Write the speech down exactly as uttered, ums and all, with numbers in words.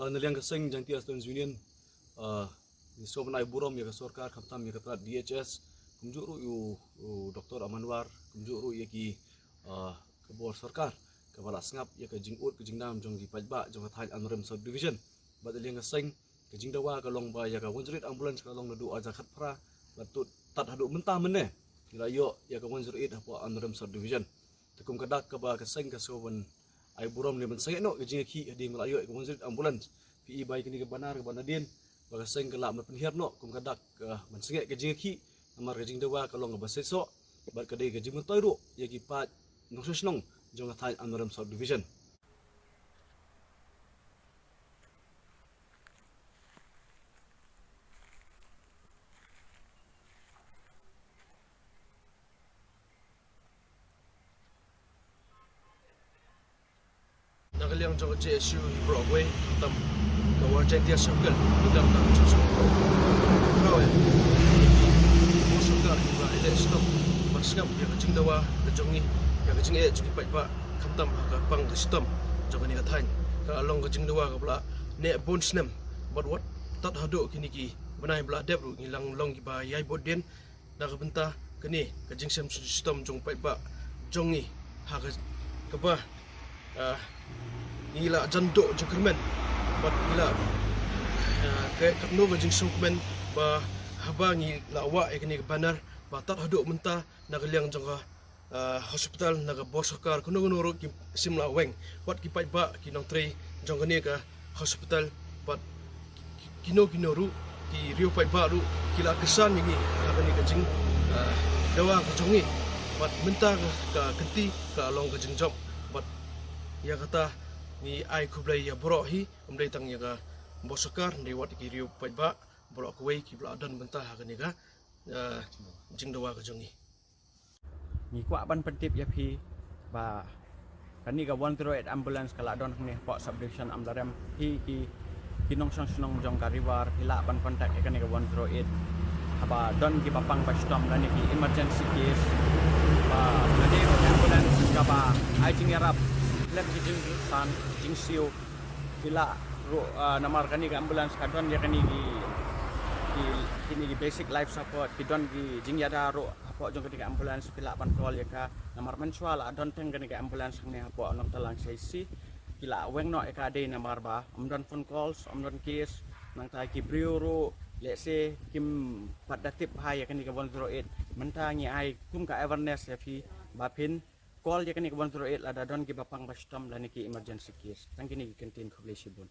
Na liang ka seng Jaintia Students Union, ah, ngi sngewbha ban ai burom ïa ka sorkar, khamtam ïa ka tnat D H S, kumjuh ruh ïa u, u Doctor Amanwar, kumjuh ruh ïa ki, ah, ka bor sorkar kaba la sngap ïa ka jingud ka jingnam jong ki paidbah jong ka thaiñ Amlarem Sub Division. Bad na liang ka seng, ka jingdawa ka long ba ïa ka one zero eight ambulance ka long naduh ar hajar khatphra bad tad haduh mynta mynne ngi la ïoh ïa ka one zero eight hapoh Amlarem Sub Division. Te kum ka dak kaba ka seng ka sngewbha ban ai burom ne ban sangeh noh ka jingïakhih hadien ba la ïoh ïa ka one zero eight ambulance. Phi i ba ïa kane ka banner kaba nadien ba ka seng ka lah ban pynhiar noh kum ka dak, ah, ban sangeh ka jingïakhih, namar ka jingdawa ka long kaba seisoh bad ka dei ka jingmyntoi ruh ïa ki paid nongshong shnong jong ka thaiñ Amlarem Sub Division. Na ka liang jong ka J S U ngi baroh kawei, khamtam ka War Jaintia Circle, ngi dang dang jingshong. Kawei, ngi bor sorkar ngi ba ïaleh shitom ban sngap ïa ka jingdawa ka jong ngi, ïa ka jingeh jong ki paidbah, khamtam ha ka pang ka shitom jong kane ka thaiñ. Ka long ka jingdawa kaba la neh bun snem bad wat tad haduh kine ki bnai ba la dep ruh ngi la long kiba ïai bud dien na ka bynta kane ka jingshem shitom jong paidbah jong ngi, ha ka, kaba, ah, ngi la jan duh jingkyrmen bad ngi la, ah, ka, katno ka jingsngewkmen ba haba ngi la wah ïa kane ka banner ba tad haduh mynta na ka liang jong ka, ah, hospital na ka bor sorkar kano kano ruh kim shym la weng. Wat ki paidbah ki nongtrei jong kane ka hospital bad kino kino ruh ki riew paidbah ruh ki la kyrshan ïa ngi ha kane ka jing, ah, dawa ka jong ngi. Bad mynta ka, ka kynti ka long ka jingjop bad ïa kata ngi ai khublei ïa baroh hi, ym dei tang ïa ka bor sorkar, ym dei wat ïa ki riew paidbah, baroh kawei kiba la don bynta ha kane ka, ah, jingdawa ka jong ngi. Ngi kwah ban pyntip ïa phi ba kane ka one zero eight ambulance ka la don hangne hapoh subdivision Amlarem. Phi ki, ki nongshong shnong jong ka Ri War, phi lah ban contact ïa kane ka one zero eight haba don kiba pang ba shitom lane ki emergency case. Ba kane ka ambulance kaba ai jingïarap, lem ki jingsan, jingsiew, phi lah ruh, ah, namar kane ka ambulance ka don ïa kine ki, ki, kine ki basic life support, ki don ki jingïada ruh hapoh jong kane ka ambulance, phi lah ban call ïa ka. Namar mynshuwa la don tang kane ka ambulance hangne hapoh Nongtalang C H C, ki la weng noh ïa ka dei namar ba ym don phone calls, ym don case, nangta ki briew ruh lehse kim pat da tip bha ïa kane ka one zero eight. Mynta ngi ai kum ka awareness ïa phi ba phin call ïa kane ka one zero eight lada don kiba pang ba shitom lane ki emergency case. Tang kine ki kyntien, khublei shibun.